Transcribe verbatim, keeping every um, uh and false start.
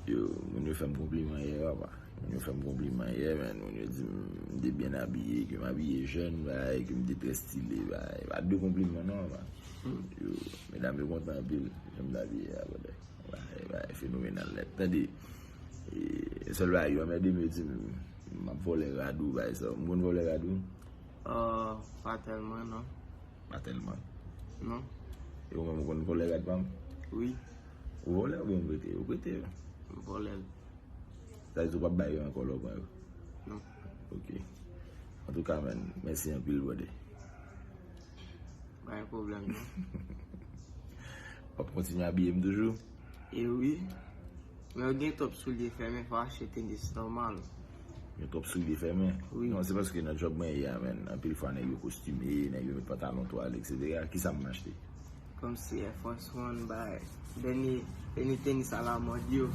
Yo, moun yo fè m konpliman yè, papa. Moun yo fè m konpliman yè, men moun yo di m, m te byen abiye, ke m abiye jèn, bay, ke m te trè stile, bay. Pa de konpliman, non, papa. Yo, medam yo kontan anpil, jan m t abiye a, brother. Bay, bay, fenomenal nèt. Tande, e, sèl bagay yo anmède m, yo di m, m ap vòlè rad ou, bay, sa. M konn vòlè rad ou? Ah, pa tèlman, non. Pa tèlman. Non. E ou menm, ou konn vòlè rad pa m? Wi. Ou vòlè oubyen ou prete? Ou prete. M vòlè l. Sa vle di ou p ap bay yo ankò lè w pran yo? Non. Ok. Antouka, man, mèsi anpil, brother. Pa gen pwoblèm, non. W ap kontinye abiye m toujou? E wi. Men ou gen twòp soulye fèmen, fò achte tenis nòmal. Gen twòp soulye fèmen? Wi. Non, se paske nan djòb mwen ye a, man, anpil fwa nèg yo kostime, nèg yo met pantalon twal, etsetera. Kisa m achte? Kòmsi Air Force One, bay. Dènye, dènye tenis a la mòd yo.